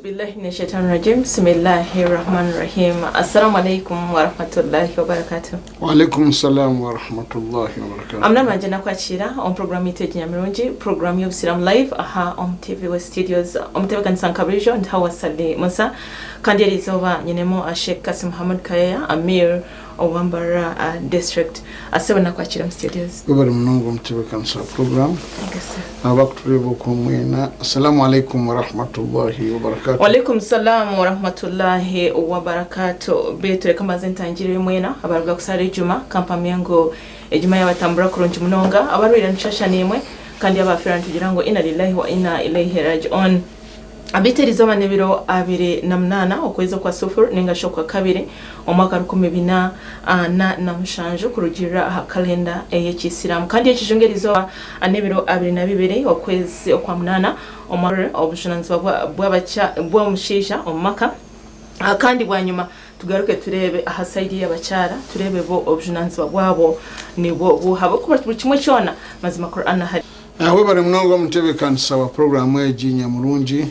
Billahi mina shaitani rajim bismillahi rahmani rahim assalamu alaikum warahmatullahi wabarakatuh. Waalaikum salam warahmatullahi wabarakatuh. Amuna nangye nakwakira omu puroguramu yaitu egi nyamirungi puroguramu y'obusiramu live aha omu TV West Studios omutebekanisa nka burijo ndi Hawa Sali Musa kandi eri izooba nyinemu Sheikh Kasim Hamud Kayeya Amir owa Mbarara District. Sebo nakwakira omu studios. Webare munonga omutebekanisa wa puroguramu. Thank you sir. Abakutureeba okwo mwena Assalamu alaikum warahmatullahi wabarakatuh. Walaikum salam warahmatullahi wabarakatuh. Beitu reka mbanze ntangirire mwena abaruga kusaara ejuma kampamye ngu ejuma yabatambura kurungi munonga abarwaire nitushasha naimwe kandi abafiira nitugira ngu inna lillahi wa inna ilaihi raji'un. Beitu erizooba n'ebiro 28 okwezi okwa Sufur ninga shi okwakabiri omwaka 1447 kurugiirira aha kalenda ey'ekiisiramu. Kandi ekijungu erizooba n'ebiro 22 okwezi okwa munaana omwaka Obujunanizibwa bw'omushaija omu maka. Kandi bwanyima tugaruke tureebe aha sayidi y'abakyara tureebe bo obujunanizibwa bwabo nibwo buuha ahabw'okuba buri kimwe kyona mazima Quran ahari. Webare munonga omutebekanisa wa puroguramu egi nyamurungi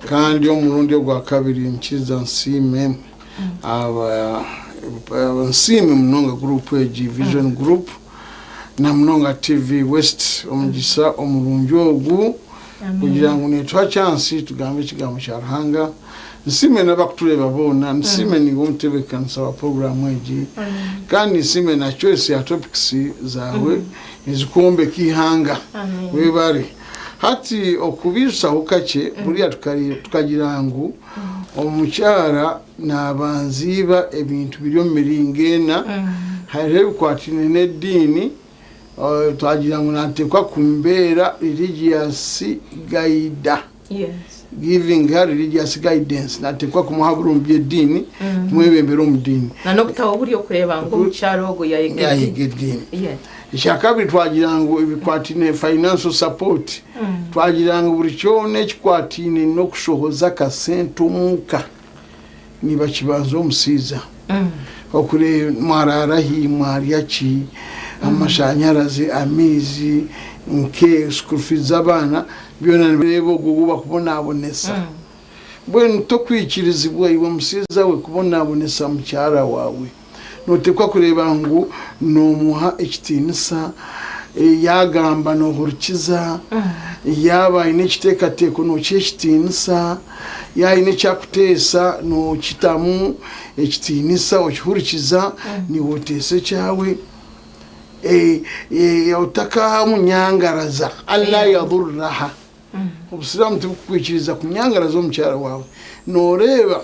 kandi omurundi ogwakabiri nkiza nsiime aba nsiime munonga gurupu egi Vision Group na munonga TV West omugisa omurungi ogu kugira ngu netuha chansi tugambe ekigambo kya Ruhanga. Nsiime n'abakutureeba boona, nsiime naiwe omutebeekanisa wa puroguraamu egi, kandi nsiime na choice ya topics zaawe ezikwombeka eihanga. Webare. Hati okubiijusaho kakye, buriya tukagira ngu omukyara naabanza iba ebintu biri omu miringo ena, hariho ebikwatiraine n'ediini, twagira ngu naateekwa kumubeera religious guider. Giving her religious guidance, nateekwa kumuhabura omu by'ediini, kumwebembera omu diini. Na n'obutaho oburi okureeba ngu omukyara ogwo yayega ediini. Yayega ediini. Ekyakabiri twagira ngu ebikwataine financial support, twagira ngu buri kyona ekikwataine n'okushohoza akasente omuka nibakibanza omushaija. Okureeba mwaraara hi, mwarya ki, amashanyarazi, amaizi, nke school fees z'abaana, byona nibareeba ogwo ou barikubonabonesa. Mbwenu tokwikirizibwa iwe mushaija we kubonabonesa mukyara waawe. Nooteekwa kureeba ngu noomuha ekitiinisa, yaagamba noohurikiza, yaaba aine ekiteekateeko nookiha ekitiinisa, yaaba aine eki arikuteesa nookitamu ekitiinisa okihurikiza, naiwe oteesa ekyawe. Otakamunyangaraza, alla yadhurraha. Obusiraamu tibukukwikiriza kunyangaraza omukyara waawe. Nooreeba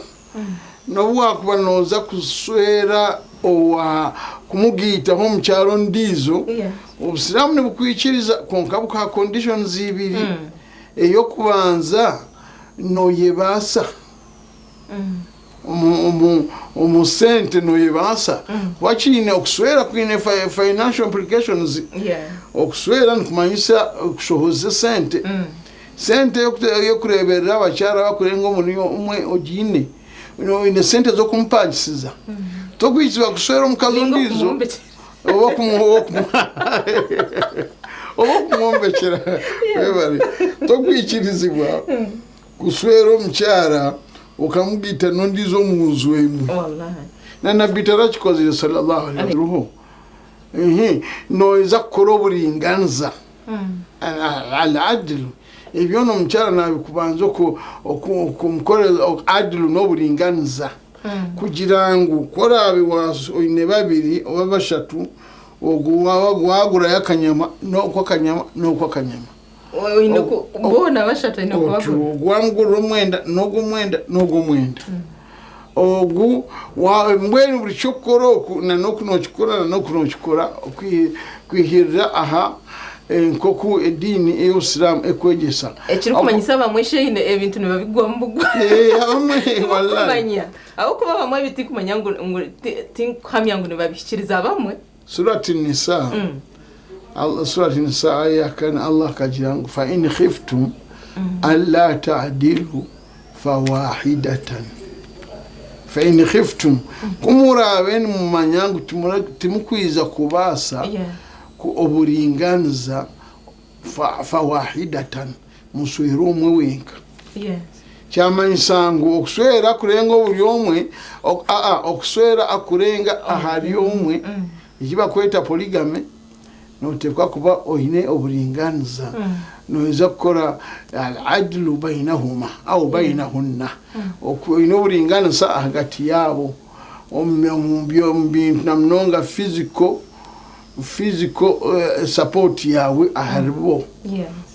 n'obu waakuba nooza kushwera owa kumugaitaho omukyara ondiijo, Obusiraamu nibukwikiriza kwonka bukuha conditions ibiri. Ey'okubanza nooyebaasa. Omu sente noyebaasa kuba kiine okuswera kwine financial implications. Okuswera nikumanyisa kushohoza esente. Sente ey'okureeberera abakyara abakurenga omuri omwe ogiine, oine sente z'okumupangisiza. Tokwikirizibwa kuswera omukazi ondiijo oba okumwombekyera. Webare. Tokwikirizibwa. Kuswera omukyara okamugaita n'ondiijo omu nju emwe. Wallahi. Na Nabbi tarakikozire sallallahu alaihi wasallam. Ehe, noyeza kukora oburinganiza. Al adlu. Ebyo omukyara nabikubanza oku oku okumukorera adlu n'oburinganiza. Kugira ngu ku oraabe oine babiri oba bashatu, ogu wagurayo akanyama n'oku akanyama n'oku akanyama. Oine ku- boona bashatu oine Oti kubagura. ogu wamugurira omwenda n'ogu omwenda n'ogu omwenda. Ogu wa- mbwenu buri ky'okukora oku na n'oku nookikora na n'oku nookikora okwi- kwihirira aha eh, nk'oku ediini ey'obusiraamu ekwegyesa. Ekirikumanyisa abamwe sheine ebintu nibabigwamu bugwa. Eh, abamwe wallahi. Tibakumanya. Ahabw'okuba abamwe ebi tinkumanya ngu ngu ti- tinkuhamya ngu nibabihikiriza abamwe. Surat Nisa, Surat Nisa aya ya kana Allah akagira ngu fa in khiftum alla ta'dilu fawahidatan fa in khiftum ku muraabe nimumanya ngu timukwija kubaasa oburinganiza fawahidatan muswere omwe wenka. Kyamanyisa ngu okuswera kurenga oburi omwe, aa okuswera akurenga ahari omwe, eki bakweta polygamy, noteekwa kuba oine oburinganiza, noija kukora al adlu bainahuma au bainahunna, oine oburinganisa ahagati yaabo omu bintu na munonga physical. Physical support yaawe ahari bo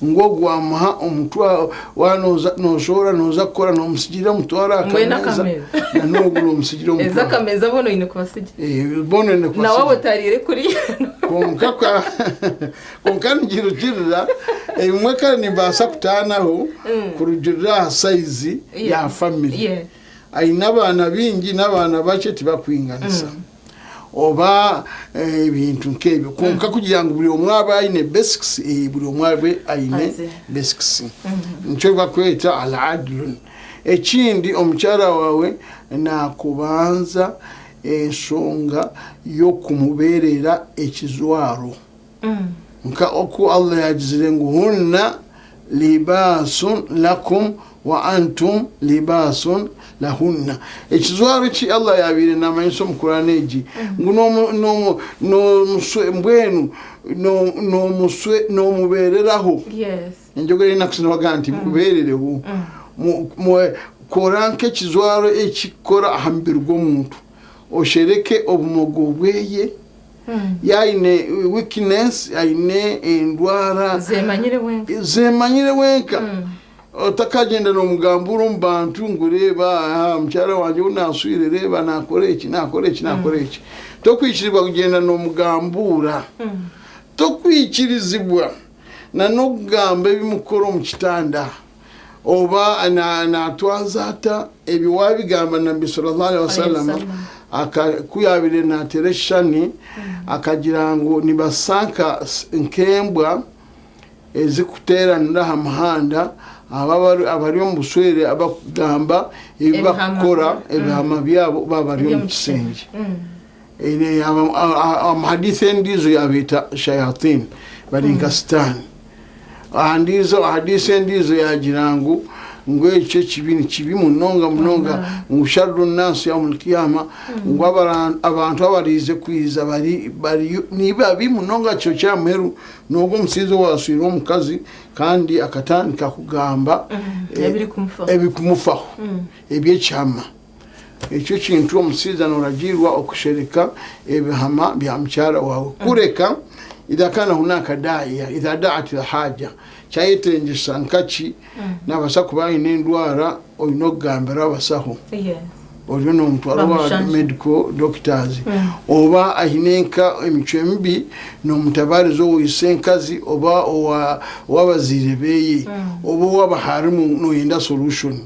ngu ogu wamuha omutwaro waaba noshohora noza kukora nomusigira omutwaro aha Mbwenu kameeza akameeza. na n'ogu nomusigira Eza omutwaro. akameeza boona oine kubasigira. Boona oine Nawe kubasigira. otariire kuriya. Kwonka kwa kwonka nigirugirira ebimwe kare nibibaasa kutaanaho kurugirira aha size ya family. Aine abaana baingi n'abaana bakye tibakwinganisa. Oba ebintu nk'ebyo. Kwonka kugira ngu buri omwe abe aine basics, buri omwe abe aine basics. Nikyo bakweta al adlun. Ekindi omukyara waawe nakubanza enshonga y'okumubeerera ekijwaro. Nka oku Allah yaagizire ngu hunna libaasun lakum wa antum libaasun lahunna. Ekijwaro eki Allah yaabaire naamanyisa omu Kur'ane egi ngu mbwenu noomubeereraho. Enjogera ei nakusiima nibagamba nti mubeerereho. Kora nk'ekijwaro ekikukora aha mubiri gw'omuntu, oshereke obumogo bweye. Yaaba aine weakness, aine endwara. Zeemanyire wenka. Zeemanyire wenka. Otakagyenda noomugambura omu bantu ngu reeba aha mukyara wangye ou naaswire reeba naakora eki, naakora eki, naakora eki. Tokwikirizibwa kugyenda noomugambuura. Tokwikirizibwa na n'okugamba ebi mukukora omu kitanda. Oba natwaza ata ebyo wabigamba Nabbi sallallahu alaihi wasallam ku yabaire natera ekishushani akagira ngu nibasa nk'embwa ezikuteranira aha muhanda abo abari omu buswere abakugamba ebi bakukora ebihama byabo baba bari omu kishengye. Omu hadithi endiijo yabeeta shayatin bari nka sitaani. Aha ndiijo hadiisi endiijo yaagira ngu ngu ekyo ekibi ni kibi munonga munonga ngu sharru nnaasi yaumul kiyaama ngu abantu abariize kwija bari bari ni babi munonga kiro kya muheru n'ogwo omushaija owaaswire omukazi kandi akatandika kugamba Ebirikumufaho. ebikumufaho eby'ekihama. Ekyo kintu omushaija noragiirwa okushereka ebihama bya mukyara waawe kureka idha kana hunaka daaiya idha da'at lhaja kyayetengyesa nkaki nabasa kuba aine endwara oine okugambira abasaho oriyo nomutwara owa medical doctors oba aine nka emicwe mibi nomutabariza owa isenkazi oba owabazaire beye oba owabaharimu noyenda solution.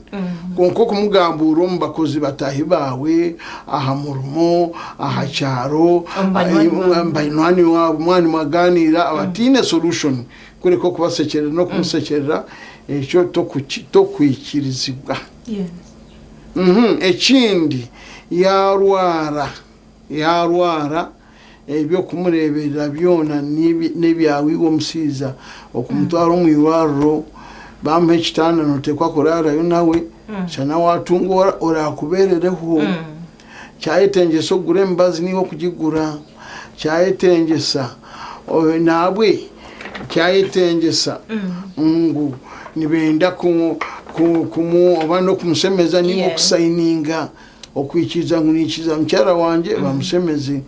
Kwonka okumugambuura omu bakozi bataahi baawe, aha murimo, aha kyaro, Omu banywani baawe. omu banywani baawe mwaba nimwagaaniira abataine solution kureka okubasekyerera n'okumusekyerera, ekyo tokuki tokwikirizibwa. Yes. Ekindi yaarwara, yaarwara Eby'okumureeberera byona n'ebyawe iwe omushaija. Okumutwara omu irwariro, baamuha ekitanda nooteekwa kuraarayo nawe, shana waatunga oraakubeerereho. Kyayetengyesa okugura emibazi niiwe okugigura, kyayetengyesa naabwe kyayetengyesa ngu nibenda oba n'okumushemeza niiwe okusayininga. Okwikiriza ngu niikiza mukyara wangye bamushemeze,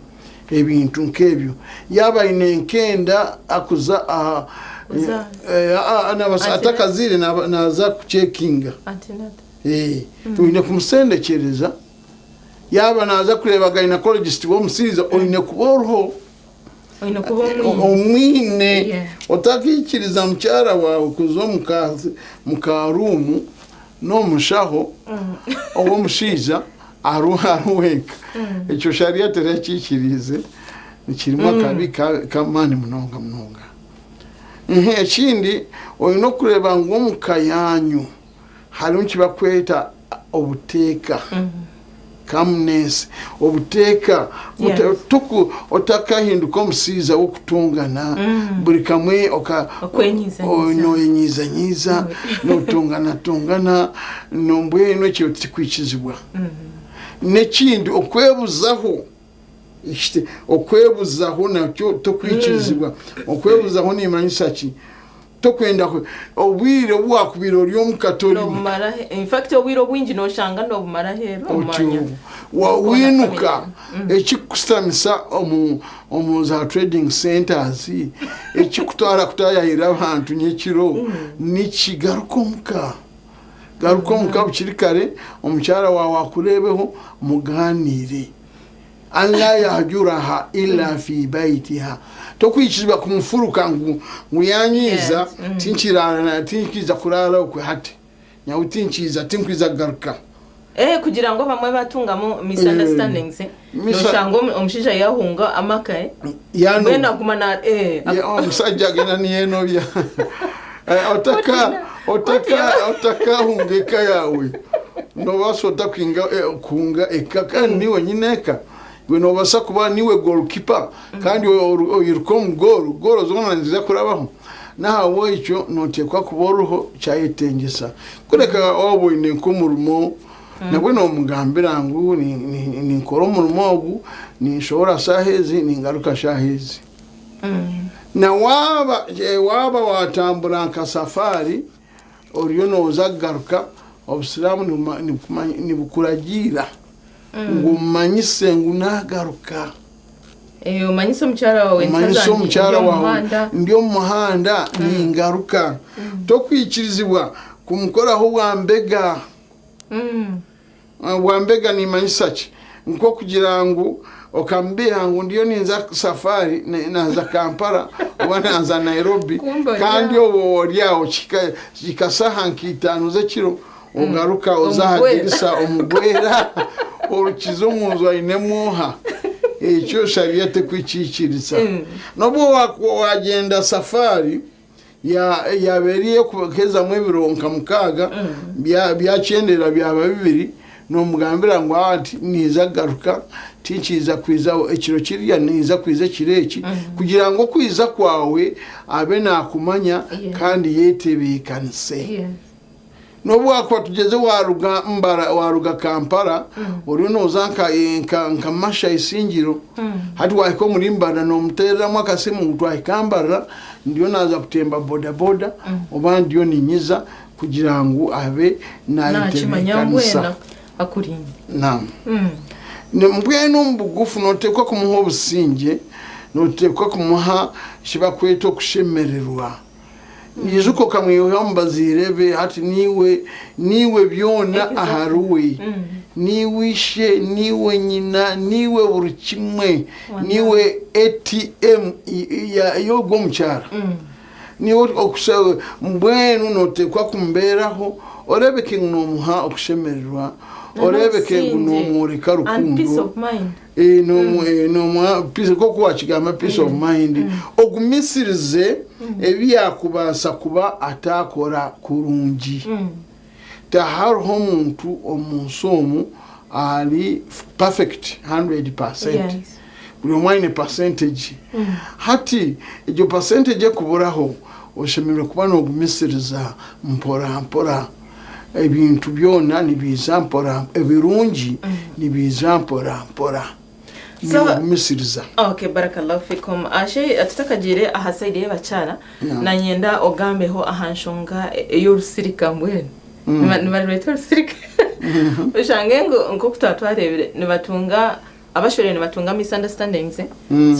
ebintu nk'ebyo. Yaaba aine nk'enda akuza aha atakazaire naaza kucekinga. Oine kumusendekyereza. Yaaba naaza kureeba gynecologist w'omushaija oine kuba oriho. Oine kuba omwine. Omwine. Yeah. Otakaikiriza mukyara waawe kuza omu ka mu ka ruumu n'omushaho ow'omushaija ari ari wenka. Ekyo sharia terakiikiriize, kirimu akabi ka- k'amaani munonga munonga. Ekindi, oine okureeba ngu omu ka yaanyu harimu eki barikweta obuteeka. Calmness, obuteeka, otakahinduka omushaija w'okutongana buri kamwe noyenyiizanyiiza, notonganatongana, mbwenu ekyo tikikwikirizibwa. N'ekindi okwebuzaho, okwebuzaho nakyo tokwikirizibwa. Okwebuzaho nimanyisa ki? Tokwenda obwire obu wakubaire ori omuka tori muka. Nobumara, in fact obwire obwingi noshanga nobumara aheeru omu Otyo mwanya. Wiinuka ekikukusitamisa omu za trading centres, ekikutwara kutaayahira abantu nyekiro niki? Garuka omuka. Garuka omuka bukiri kare, omukyara waawe akureebeho mugaaniire. An laa yahjuraha illa fi baitiha, tokwikirizibwa kumufuruka ngu ngu yanyiiza tinkiraara tinkiija kuraara okwe hati nyawe tinkiija tinkwija kugaruka. Eh kugira ngu abamwe batungamu misunderstandings noshanga omushaija yahunga amaka eh mbwenu aguma na eh. Omusajja agenda niyenobya otaka otaka otakahunga eka yaawe Noobaasa ota kuhunga eka kandi niiwe nyineeka? Iwe noobaasa kuba niiwe goolukipa kandi oiruka omu goolo, goolo zoona niziija kurabaho. N'ahabw'ekyo nooteekwa kuba oriho kyayetengyesa. Kureka waaba oine nk'omurimo, nabwo noomugambira ngu ninkora omurimo ogu, ninshohora shaaha ezi, ningaruka shaaha ezi. Na waaba waatambura nka safaari, Oriyo nooza kugaruka, Obusiraamu nibukuragiira ngu omanyise ngu naagaruka. Omanyise omukyara waawe nti Omanyise haza ndi omukyara omu waawe muhanda. ndi omu muhanda ningaruka. Tokwikirizibwa kumukoraho bwambega. Bwambega nimanyisa ki? Nk'okugira ngu okamubeiha ngu ndiyo ninza safari naaza Kampala oba naaza Nairobi Kumbe ori kandi aho. obwo ori aho kihika shaaha nka itaano z'ekiro ogaruka oza aha Omugwera. dirisa omugwera orukiza omu nju ainemu oha? Ekyo Sharia tekwikiikiriza. N'obu wagyenda safari Yaaba eri ey'okuhezamu ebiro nka mukaaga, byakyendera byaba bibiri, noomugambira ngu ati ninza kugaruka, tinkiija kwija ekiro kiriya, ninza kwija ekiro eki, kugira ngu okwija kwawe abe naakumanya kandi yetebeekanise. N'obu waakuba tugyeze waaruga Mbara waaruga Kampala oriyo nooza nka nka nka Masha Isingiro hati waahika omuri Mbarara noomuteereramu akasimu ngu twahika Mbarara ndiyo naaza kutemba bodaboda oba ndiyo ninyiza kugira ngu abe Naakimanya naayetebeekanisa. mbwenu akurinde. Naam. Mbwenu omu bugufu nooteekwa kumuha obusingye, nooteekwa kumuha eki bakweta okushemererwa. Ijuka okamwiha omu bazaire be, hati niiwe, niiwe byona ahariwe. Niiwe ishe, niiwe nyina, niiwe buri kimwe. Niiwe ATM y'ogwo omukyara. Niiwe mbwenu nooteekwa kumubeeraho, oreebeke ngu noomuha okushemererwa, oreebeke ngu noomworeka rukundo. Nk'oku waakigamba peace of mind, ogumisirize ebi yaakubaasa kuba ataakora kurungi. Tihariho omuntu omu nsi omu ari perfect 100%. Buri omwe aine percentage. Hati egyo percentage ekuburaho, oshemereire kuba noogumisiriza mpora mpora. Ebintu byona nibiija mpora, ebirungi nibiija mpora mpora. So, Noogumisiriza. Okay, barakallahu fikum. Ashe tutakagiire aha side y'abakyara, Yeah. nanyenda ogambeho aha nshonga ey'orusirika mbwenu. Nibarweta orusirika. Oshange ngu nk'oku twaba twareebire nibatunga abashweraine nibatunga misunderstandings.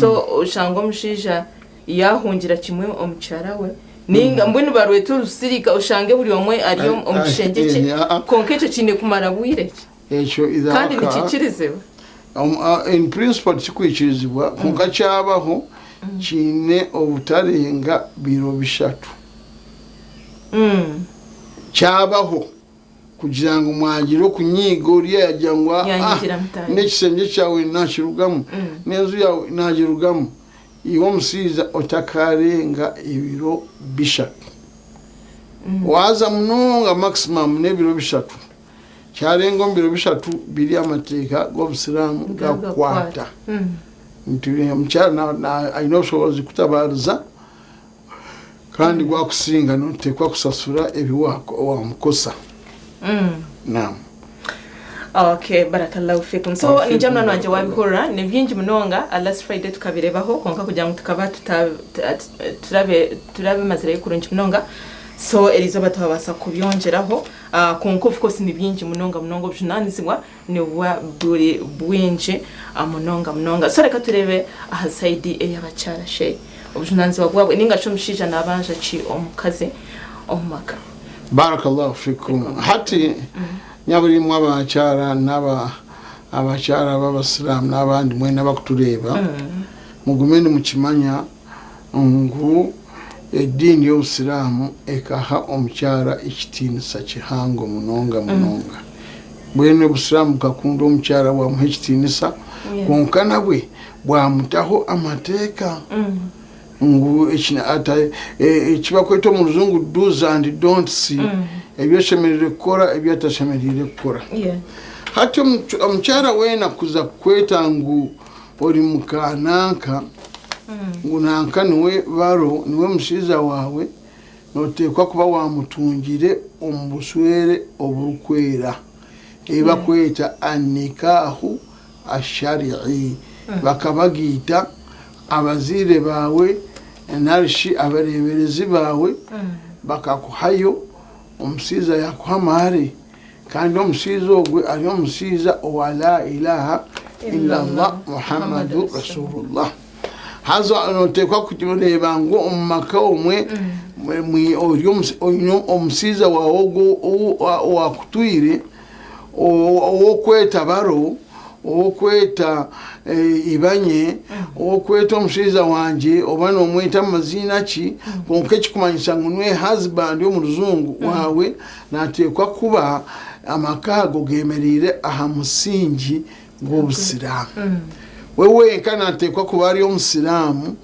So oshange omushaija Yaahungira kimwe omukyara we, nainga mbwenu barwete orusirika oshange buri omwe ari omu kishengye kye, kwonka ekyo kiine kumara bwire ki? Ekyo Kandi either nikikirizibwa? In principle tikikwikirizibwa kwonka kyabaho kiine obutarenga biro bishatu. Kyabaho. Kugira ngu mwagira okunyiiga oriya yagira ngu aa Yanyigira mutaahi. n'ekishengye kyawe nakirugamu, n'enju yaawe nagirugamu, iwe omushaija otakarenga ebiro bishatu. Waaza munonga maximum n'ebiro bishatu. Kyarenga omu biro bishatu biri amateeka g'obusiraamu gakukwata. Nti omukyara aine obushoboorozi kutabaariza kandi gwakusinga noteekwa kusasura ebi wamukosa. Naam. Okay, barakallahu fikum. So ningira munywani wangye wabihurira ni bingi munonga last Friday tukabirebaho kwonka kugira ngu tukaba tuta turabe turabimazireyo kurungi munonga so erizooba twabaasa kubyongyeraho kwonka of course ni bingi munonga munonga obujunanizibwa nibuba buri bwingi munonga munonga. So reka tureebe aha sayidi ey'abakyara she obujunanizibwa bwabo ninga shi omushaija nabanja ki omukazi omu maka? Barakallahu fikum. Hati nyabura imwe abakyara naba abakyara b'abasiraamu n'abandi mwena abakutureeba mugume nimukimanya ngu ediini y'obusiraamu ekaha omukyara ekitiinisa kihango munonga munonga. Mbwenu obusiraamu bukakunda omukyara bwamuha ekitiinisa kwonka nabwe bwamutaho amateeka ngu eki barikweta omu rujungu do's and don'ts, ebi oshemereire kukora ebi otashemereire kukora. Hati omukyara weena kuza kukweta ngu ori muka nanka, ngu nanka niwe baro, niwe mushaija waawe, noteekwa kuba waamutungire omu bushwere oburikwera, ei barikweta An-Nikaahu Ash-Shari'i. Bakabagaita abazaire baawe nari shi abareeberezi baawe bakakuhayo, omushaija yaakuha amaare, kandi omushaija ogwe ari omushaija owa Laa ilaaha illallah Muhammadu Rasulullah. Haza noteekwa kureeba ngu omu maka omwe oine omushaija waawe ogwo owakutwire, ow'okweta baro, ow'okweta ibanye, ow'okweta omushaija wangye oba noomweta mu maziina ki, kwonka ekikumanyisa ngu niwe husband omu rujungu waawe, naateekwa kuba amaka ago geemereire aha musingi gw'obusiraamu. We wenka naateekwa kuba ari omusiraamu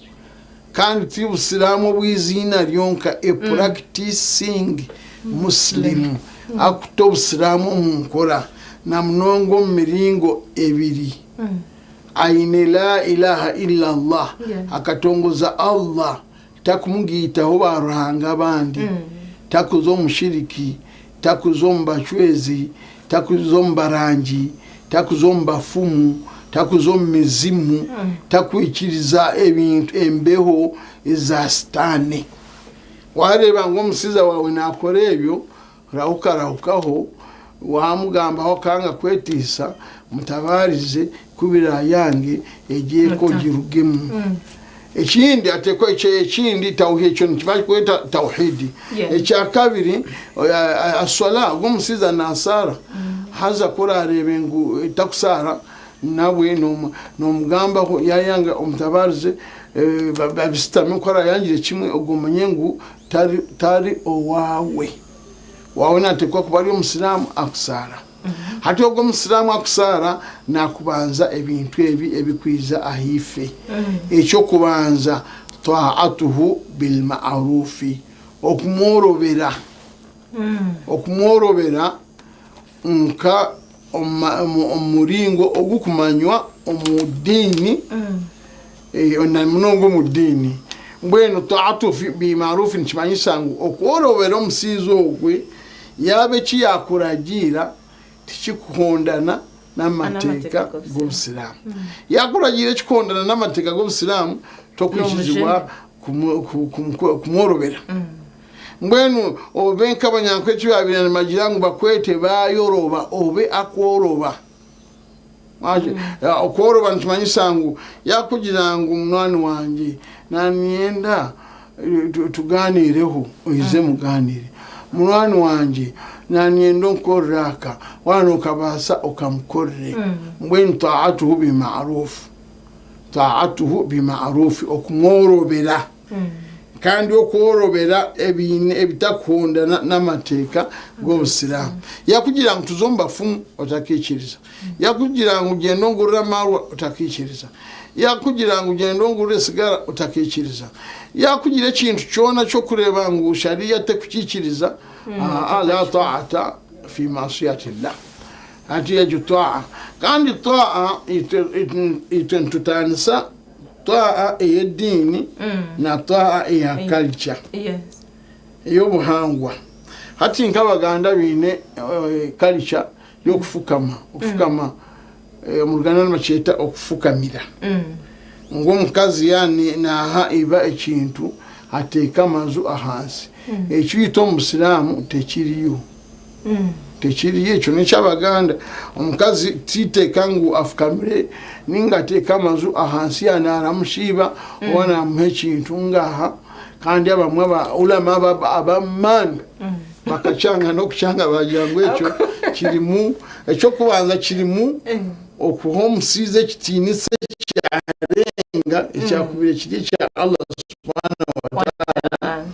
kandi ti busiraamu obw'eiziina ryonka, a practicing Muslim, arikuta obusiraamu omu nkora na munonga omu miringo ebiri. Aine La ilaha illallah, akatongoza Allah, takumugaitaho baaruhanga abandi, takuza omu shiriki, takuza omu bacwezi, takuza omu barangi, takuza omu bafumu, takuza omu mizimu, takwikiriza ebintu embeho eza Sitaane. Waareeba ngu omushaija waawe naakora ebyo, rahuka rahukaho, waamugambaho akanga kweteisa, mutabaarize ku biraayange egyo eka ogirugemu. Ekindi atekwa ekindi tauhi ekyo nikibakweta tauhidi. Ekyakabiri aswala ogwo omushaija nasaara haza ku orareebe ngu takusaara nabwe nomugambaho yayanga omutabaarize babisitame ku arayangire kimwe ogwo omanye ngu tari owaawe. Owaawe natekwa kuba ari omusiraamu akusaara. Hati ogwo omusiraamu akusaara nakubanza ebintu ebi ebikwiza ahaifo. Ekyokubanza twa'atuhu bilma'arufi, okumworobera, okumworobera nka omu muringo ogukumanywa omu diini na munonga omu diini. Mbwenu twa'atuhu bilma'arufi nikimanyisa ngu okworobera omusaiza ogwe Yaaba eki yaakuragiira tikirikuhondana n'amateeka g'Obusiraamu. Yaakuragiira ekirikuhondana n'amateeka g'Obusiraamu, tokwikirizibwa kumworobera. Mbwenu obe nk'abanyankore eki baabaire nibagira ngu bakwete baayoroba, obe akworoba. Okworoba nikimanyisa ngu yaakugira ngu munywani wangye naanyenda tugaaniireho, oize mugaaniire. Munywani wangye naanyenda onkorere aka, waaba nookabaasa okamukorere. Mbwenu taatuhu bimaarufu, taatuhu bimaarufu, okumworobera. Kandi okworobera ebitakuhondana n'amateeka g'Obusiraamu. Yakugira ngu tuze omu bafumu, otakiikiriza. Yakugira ngu gyenda ongurire amaarwa, otakiikiriza. Yakugira ngu gyenda ongurire esigara, otakiikiriza. Yakugira ekintu kyona ky'okureeba ngu Sharia tekukiikiriza, aa, laa taata fi maasiyati llah. Hati egyo twaa. Kandi twaa itwe nitutaanisa twaa ey'ediini na twaa eya culture, ey'obuhangwa. Hati nk'Abaganda baine culture y'okufukama, okufukama omu Ruganda nibakyeta okufukamira. Ngu omukazi yaaba naaha iba ekintu ateeka amaju ahansi. Ekyo itwe omu Busiraamu tekiriyo. Tekiriyo ekyo n'eky'Abaganda. Omukazi titeeka ngu afukamire ninga ateeke amaju ahansi yaaba naaramusya iba oba naamuha ekintu ngaaha. Kandi abamwe aba ulama ab'amaani bakakyanga n'okukyanga baagira ngu ekyo kirimu, eky'okubanza kirimu okuha omushaija ekitiinisa ekyarenga ekyakubaire kiri ekya Allah subhanahu wa ta'ala.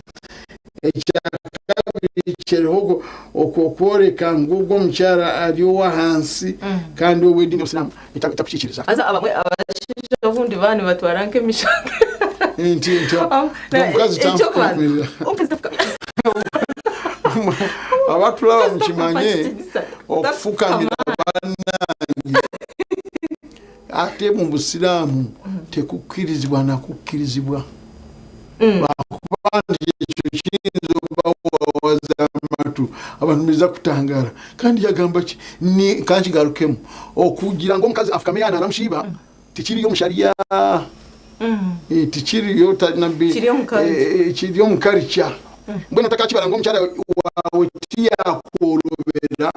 Ekyakabiri kiriho okworeka ngu ogwo omukyara ari ow'ahansi kandi ou ediini y'obusiraamu etakukiikiriza. Haza abamwe abashaija obundi baba nibatwara nk'emishanga. Nti nti omukazi tanfukamirira. Abaturaba mukimanye okufukamira banange ate omu busiraamu tekukirizibwa nakukirizibwa. Lwakuba nti ekyo kiyinza okubawawaza amatu, abantu nibaija kutangaara. Kandi yagamba ki? Ni, ka nkigarukemu, okugira ngu omukazi afukame yaaba naaramusya iba, tikiriyo omu Sharia. Tikiriyo, ta, nabbi, Kiri omu culture. kiri omu culture. Mbwenu otakakibara ngu omukyara waawe tiyakworobera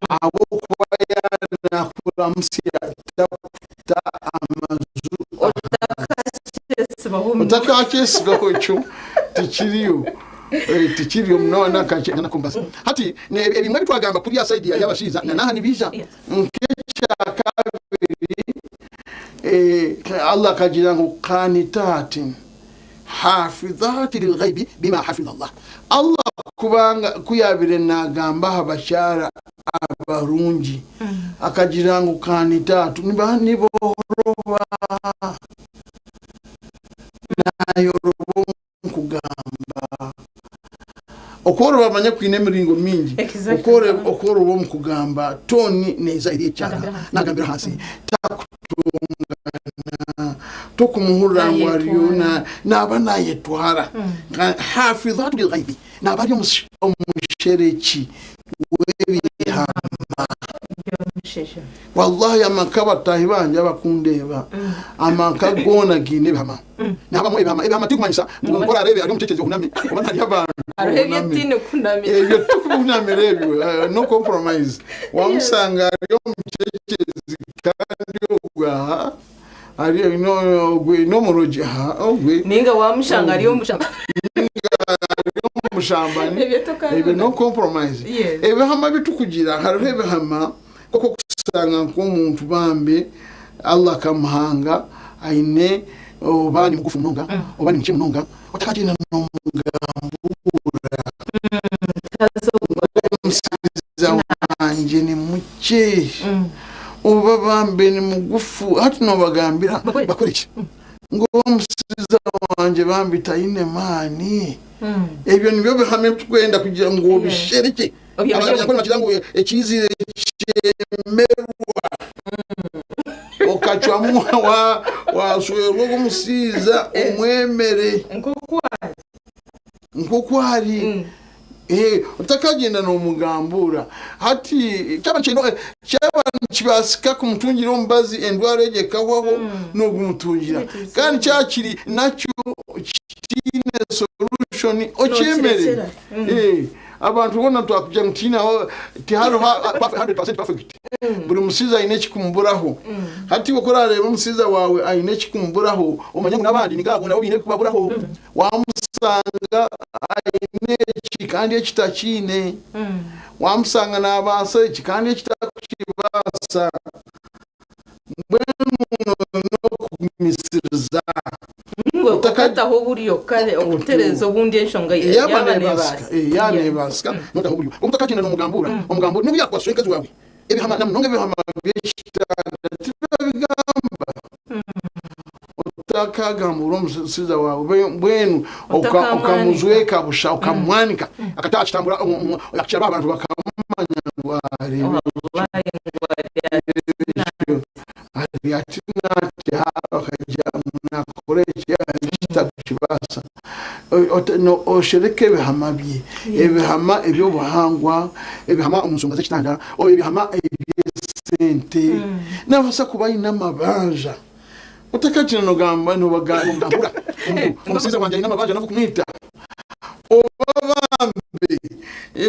ahabw'okuba yaaba naakuramusya takuta amaju Otakakyetsibaho omu- Otakakyetsibaho ekyo tikiriyo. Tikiriyo munonga nakumbaza. Hati ebimwe ebi twagamba kuri aha sayidi y'abashaija na n'aha nibiija. Yes. Nk'ekyakabiri Allah akagira ngu qanitaatin hafidhati lilghaibi bima hafidha Allah. Allah kubanga ku yaabaire naagamba aha bakyara abarungi akagira ngu qanitaatu nibooroba, naayoroba omu kugamba. Okworoba manya kwine emiringo mingi. Okworoba omu kugamba tone neeza eri ekyara, naagambira ahansi, takutongana, tokumuhurira ngu ariyo naaba naayetwara. Hafidhatu lilghaibi, naaba ari omushereki w'ebihama. Wallahi amaka bataahi bangye abakundeeba, amaka goona gaine ebihama. Nihabamu ebihama. Ebihama tikumanyisa ngu omuntu orareebe ari omukyekyeezi ohunami oba nari abantu Hariho ebi ohunami. otaine kuhunamira. Ebyo tikuhunamira ebyo, no compromise. Wamusanga ari omukyekyeezi kandi ogwe aha ari ogwe n'omurogi aha ogwe. Ninga wamushanga ari omushambani. Ninga ari omushambani. Ebyo tokabibona. Ebyo no compromise. Yes. Ebihama ebi tukugira hariho ebihama Nk'oku orikushanga nk'omuntu bambi Allah akamuhanga aine oba ni mugufu munonga oba ni mukye munonga otakagyenda nomugambuura ngu omushaija wangye ni mukye oba bambi ni mugufu hati nobagambira bakore ki? Ngu omushaija wangye bambi taine maani ebyo nibyo bihama ebiturikwenda kugira ngu obisherekye. Abanyankore nibagira ngu ekiizire kyemerwa okacwamu washwerwa ogwo omushaija omwemere nk'oku ari. Otakagyenda nomugambuura. Hati kyaba nikibaasika kumutungira omubazi endwara egyo ekahwaho nogumutungira. Kandi kyaba kiri nakyo kitaine solution okyemere. Abantu boona twakugira ngu tihaine aho tihariho 100% perfect. Buri mushaija aine ekikumuburaho. Hati iwe ku orareeba omushaija waawe aine ekikumuburaho, omanye ngu n'abandi nigaabo nabo baine ebikubaburaho. Wamusanga aine eki kandi eki takiine. Wamusanga naabaasa eki kandi eki takukibaasa. Mbwenu noine okugumisiriza. Ngu okataho oburyo kare okutereeza obundi enshonga yaaba neebaasika. Yaaba neebaasika notaho oburyo. Kwonka otakagyenda noomugambura, omugambure n'obu yaakukwasisa omukazi waawe ebihama na munonga ebihama by'ekitanda tibabigamba. Otakagambura omushaija waawe mbwenu okamujweka busha okamwanika akataaha akitambura akiraba abantu bakamumanya ngu areeba. Oshereke ebihama bye, ebihama eby'obuhangwa, ebihama omu nshonga z'ekitanda, ebihama eby'esente. Naabaasa kuba aine amabanja. Otakagira nogamba nobagambura ngu omushaija wangye aine amabanja n'obu kumwita. Oba bambe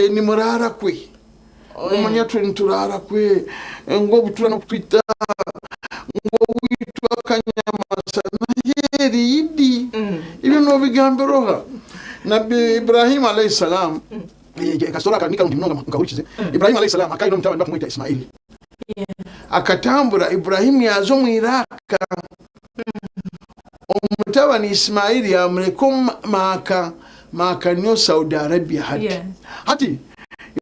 nimuraara kwe. Omanya twe nituraara kwe ngu obutura n'okutwita ngu owaitu akanyamasa naheeri idi. Ebyo nobigambira oha? Nabbi Ibrahim alayhi salaam, akasoro aka nikarungi munonga mukahurikize. Ibrahim alayhi salaam akaba aine omutabani bakumweta Ismail. Akatambura Ibrahim yaaza omu Iraq, omutabani Ismail yaamureka omu Maaka, Maaka niyo Saudi Arabia hati. Hati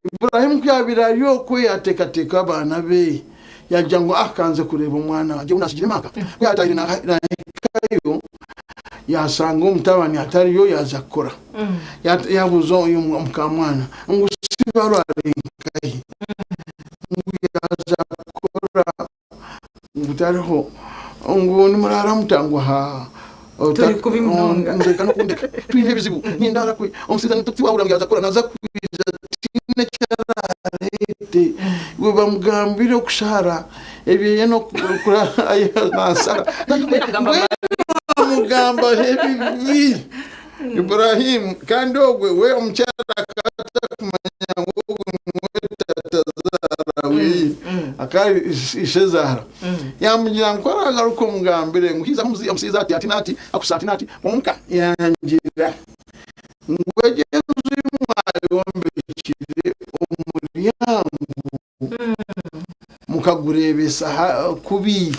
Ibrahim ku yaabaire ari okwo yaateekateeka abaana be, yaagira ngu ah ka nze kureeba omwana wangye ou naatsigire Maaka. Ku yaatahire naahikayo, yaashanga omutabani atariyo yaaza kukora. Yaabuuza omukaamwana ngu shi baro ari nkahi? Ngu yaaza kukora ngu tariho. Ngu nimuraara muta? Ngu haa Turi kubi munonga. Ndeka n'okundeka. Twine ebizibu. Nindaara kwe. Omushaija tiwahurira ngu yaaza kukora naaza kwija tihaine eki araareete. Bwe bamugambire okushara ebyeye n'okuraara naashara. Mbwenu bamugambaho ebibi. Ibrahim kandi ogwe we omukyara akaba atakumanya ngu ogu niwe tata zaara weye akaba ishe zaara yamugira ngu ku aragaruka omugambire ngu haiza omushaija ati ati nati akusa ati nati kwonka yangira ngu egyo enju ei mwayombekire omuryango Mukagureebesa kubi,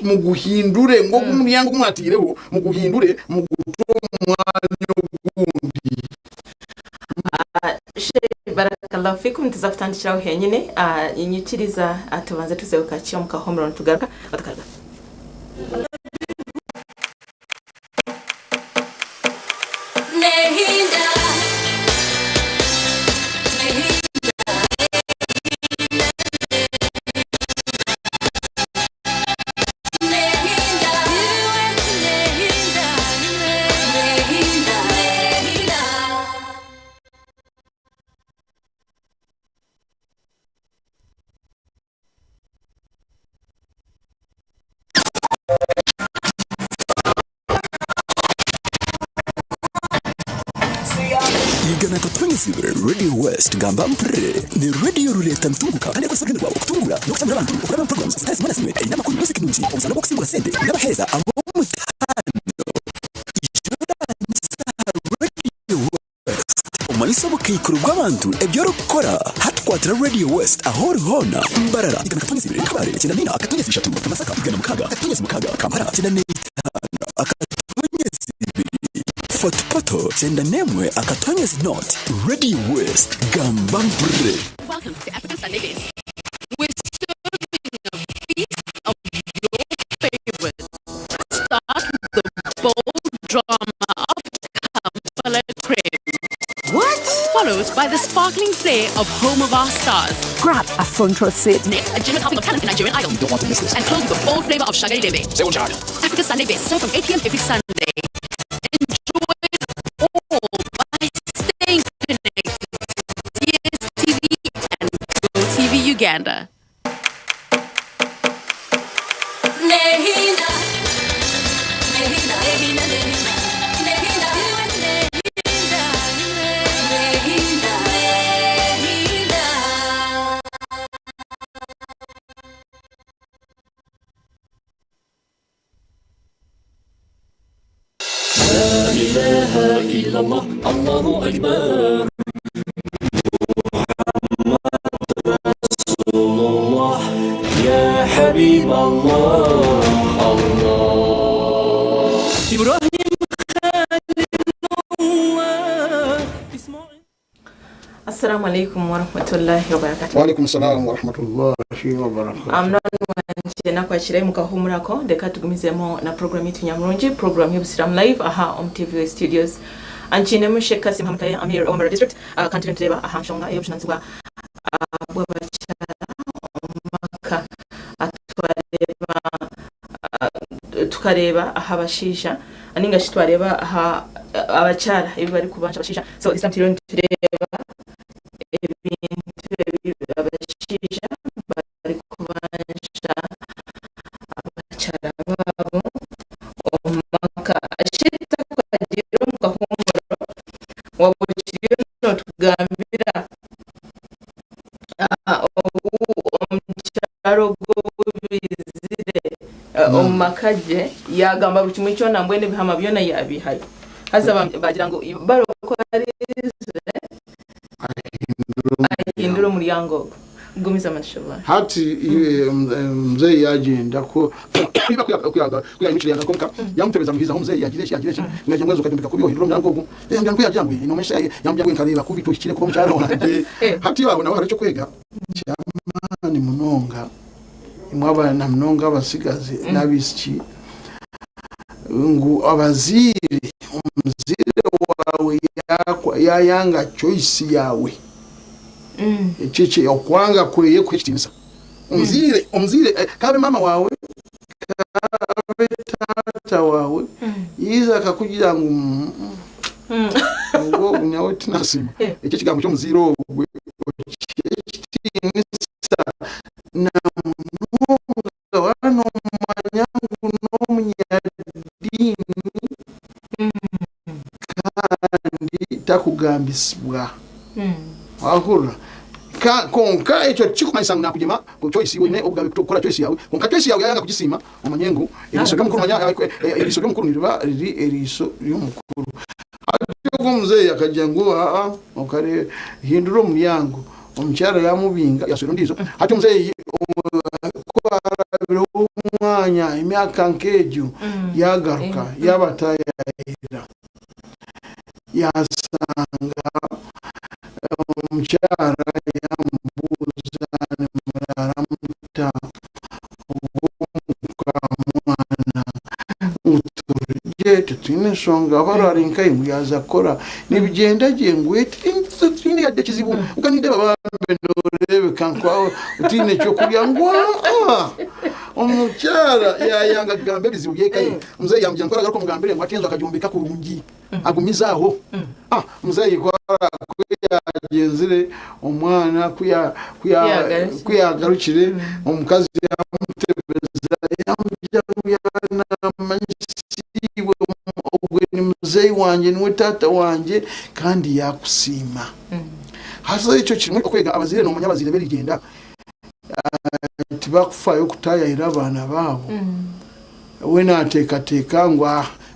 muguhindure ngu ogu muryango ogu mwataireho muguhindure mugute omu mwanya ogundi. Sheikh Barakallahu fikum nituza kutandikiraho henyine nyikiriza tubanze tuzeho kakye omu kahumuro nitugaruka tukaza. Igana Katonyezibwe Radio West gamba mpurire ni radio rureeta ntunguka kandi ekozesa orurimi rwawe okutungura n'okutambura abantu okuraba omu programs zitari zimwe na zimwe eine amakuru music nungi omuzaano gw'okusingura sente n'abaheereza ab'omutaano Ija orangise aha Radio West omanyise obukaikuru bw'abantu ebi orikukora hati kwatira Radio West ahu ori hoona Mbarara igana akatonyezi ibiri Kabale 94.3 Masaka 106.6 Kampala 95 akatonyezi ibiri Fort Portal 91 akatonyezi nought Radio West gamba mpurire. Welcome to African Sunday Best. We're serving a feast of your favorites. Start with the bold drama of Kampala Creme. What? Followed by the sparkling flair of Home of Our Stars. Grab a front row seat. Next, a generous helping of talent in Nigerian Idol. You don't want to miss this. And close with the bold flavor of Shagari Debe. Africa Sunday Best, served from 8 p.m. every Sunday. Enjoy it all by staying connected to DSTV and GoTV Uganda. Assalamu alaikum warahmatullahi wabarakatuh. Waalaikum salaam warahmatullahi wabarakatuh. Munywani wangye nakwakira omu kahuumuro ako reka tugumizemu na program yaitu nyamurungi program y'obusiraamu live aha omu TV studios. Nkiinemu Sheikh Kassim Muhammad Kaye Amir owa Mbarara district kandi turiyo nitureeba aha nshonga ey'obujunanizibwa bw'abakyara omu maka. Twareeba tukareeba aha bashaija ninga shi twareeba aha. Abakyara ebi barikubanja abashaija. So this time turiyo nitureeba ebintu ebi abashaija barikubanja abakyara baabo omu maka. Ekitakukagiire omu kahuumuro waaba okiriyo notugambira obu omukyara ogu obu baizire omu maka gye yaagamba buri kimwe kyona mbwenu ebihama byona yaabihayo. Haza baagira ngu ibara oku ariizire ahindure omuryango ogwo. Gumizamu tushoboore. Hati muzeeyi yaagyenda ku yaimukire yaagaruka omuka yaamutebeza ngu haiza aho muzeeyi yaagira eki yaagira eki naagira ngu haza okagyomeka kubi ohindure omuryango ogu yaamugira ngu ku yaagira ngu noomanyisa yaamugira ngu nkareeba kubi tohikire kuba omukyara wangye. Hati aho naho hariho eky'okwega ky'amaani munonga. Imwe abaana munonga abatsigazi n'abaishiki, ngu abazaire, omuzaire waawe yaayanga choice yaawe, ekyo eki okwanga kweye kuha ekitiinisa. Omuzaire, omuzaire k'abe maama waawe, k'abe taata waawe, yaija akakugira ngu ogwo ogu nyowe tinasiima, ekyo ekigambo ky'omuzaire ogwe okihe ekitiinisa. Na munonga waaba noomanya ngu n'omunyadiini kandi takugambisibwa. Waahurira? Kwonka ekyo tikirikumanyisa ngu naakugyema choice, oine obugabe kukora choice yaawe, kwonka choice yaawe yaayanga kugisiima, omanye ngu eriisho ry'omukuru manya eriisho ry'omukuru niriba riri eriisho ry'omukuru. Hati ogwo omuzeeyi akagira ngu aa hindura omuryango. Omukyara yamubinga yaswera ondiijo. Hati omuzeeyi ku harabireho omwanya emyaka nk'egyo yagaruka yabatayayira yasanga omukyara yamubuuza nimurara muta ogwo omukamwana ngu turigye titwine nshonga ahu arari nkahi ngu yaaza kukora nibigyenda gye ngu titwine yadde ekizibu kwonka nindeeba bambe noreebeka nka otaine kyokurya ngu aa omukyara yaayanga kugamba ebizibu by'eka ye muzeeyi yaamugira ngu ku aragaruka omugambire ngu hati enju akagyombeka kurungi agumize aho muzeeyi ku yaagyenzire omwana ku yaagarukire omukazi yaamutebeza yaamugira ngu yaanamanyisiibwe ogwe ni muzeeyi wangye niwe taata wangye kandi yaakusiima. Haza ekyo kirimu okwega abazaire noomanya abazaire b'erigyenda tibakufayo kutaayahira abaana baabo. We naateekateeka ngu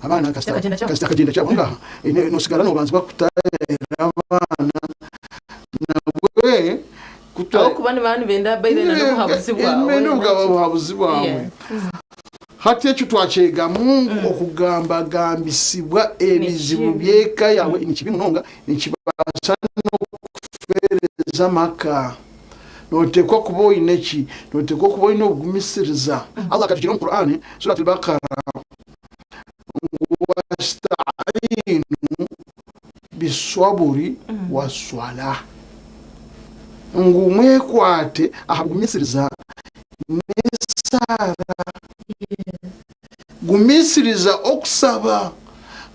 abaana kasita kagyenda kyabo ngaaha noosigara noobanzibwa kutaayahira abaana nabwe Ahabw'okuba nibaba nibenda by then n'obuhabuzi bwawe. Nibenda obuhabuzi bwawe. Hati ekyo twakyegamu ngu okugambagambisibwa ebizibu by'eka yaawe ni kibi munonga, nikibaasa n'okufeereza amaka. Nooteekwa kuba oine ki? Nooteekwa kuba oine obugumisiriza. Allah akatugira omu Qur'an, Surat Al-Baqarah, ngu wasta'inu biswaburi waswala, ngu mwekwate aha bugumisiriza n'esaara. Gumisiriza okusaba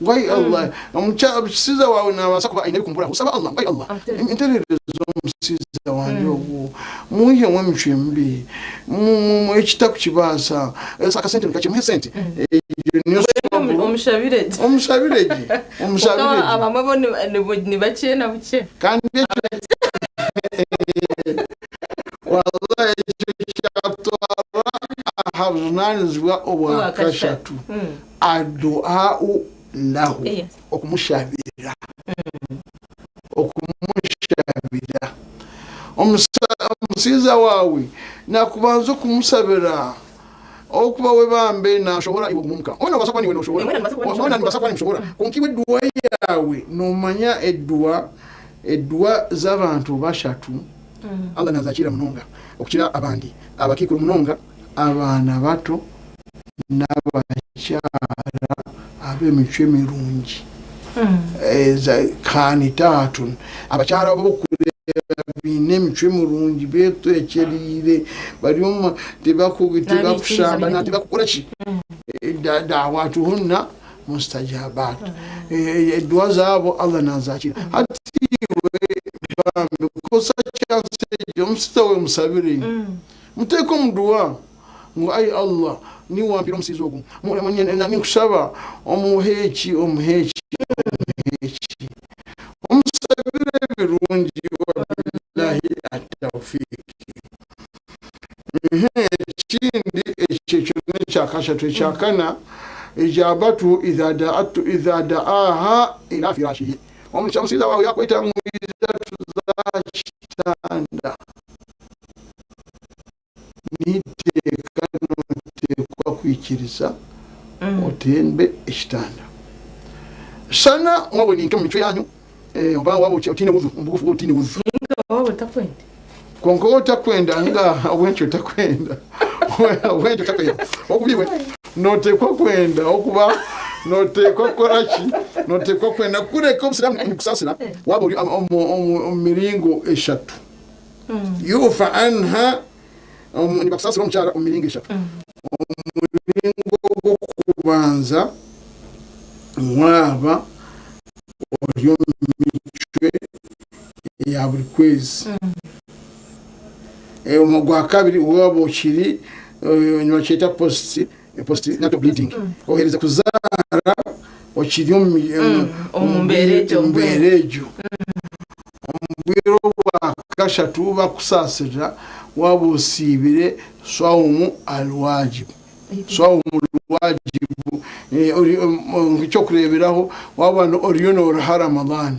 ngu ai Allah, omusiiza waawe naabaasa kuba aine ebikumburaho, saba Allah ngu ai Allah, nterereza omusiiza wangye ogu, mwihemu emicwe mibi, ekitakukibaasa, akasente nikakye, muhe esente. Egyo niyo swaburu. Omushabire gye. Omushabire gye. Omushabire Kwonka gye. abamwe bo ni bakye na bukye. Kandi ekyo Wallahi ekyo kyatwara aha bujunanizibwa obwa kashatu, Addu'au lahu, okumushabira, okumushabira. Omusiiza waawe nakubanza okumusabira okuba we bambe nashohora iwe ogume omuka. Hoona nobaasa kuba niiwe noshohora, hoona nibaasa kuba nimushohora kwonka iwe edua yaawe nomanya edua, edua z'abantu bashatu Allah nazakiira munonga okukira abandi, abakaikuru munonga, abaana bato n'abakyara ab'emicwe mirungi. Kaanitaatun, abakyara abu orikureeba baine emicwe mirungi, beetwekyereire, bari omu, tibakushambana, tibakukora ki, dawatuhunna. mustajabat. Edua zaabo Allah nazakiira. Hati iwe bambi kozesa chance egyo omusiza we musabire. Muteeke omu dua ngu ai Allah niiwe wampire omusiza ogu ninkushaba omuhe eki omuhe eki omuhe eki. Omusabire ebirungi wabillahi atawfiki. Ekindi ekyo ekyo n'ekyakashatu ekyakana ijabatu idha da'atu idha da'aha ila firashihi omushaija waawe yakweta ngu ija tuze aha kitanda n'eiteeka noteekwa kwikiriza otembe ekitanda shana waaba ori nk'omu micwe yaanyu oba waaba otaine wudhu omu bugufu waaba otaine wudhu. Ninga waaba otakwenda. Kwonka waaba otakwenda nga ahabw'enki otakwenda? Ahabw'enki otakwenda? Okuba iwe nooteekwa kwenda okuba nooteekwa kukora ki? Nooteekwa kwenda kureka obusiraamu nibukusaasira waaba ori omu miringo eshatu. Yufa anha nibakusaasira omukyara omu miringo eshatu. Omuringo gw'okubanza waaba ori omu micwe eya buri kwezi. Ogwakabiri waaba okiri nibakyeta post post natal bleeding oherize kuzaara okiri omu mbeera egyo. Omu bwire obwa kashatu bakusaasirira waaba osiibire swaumu alwajibu. Swaumu alwajibu nk'ekyokureeberaho waaba oriyo nooriha Ramadhan.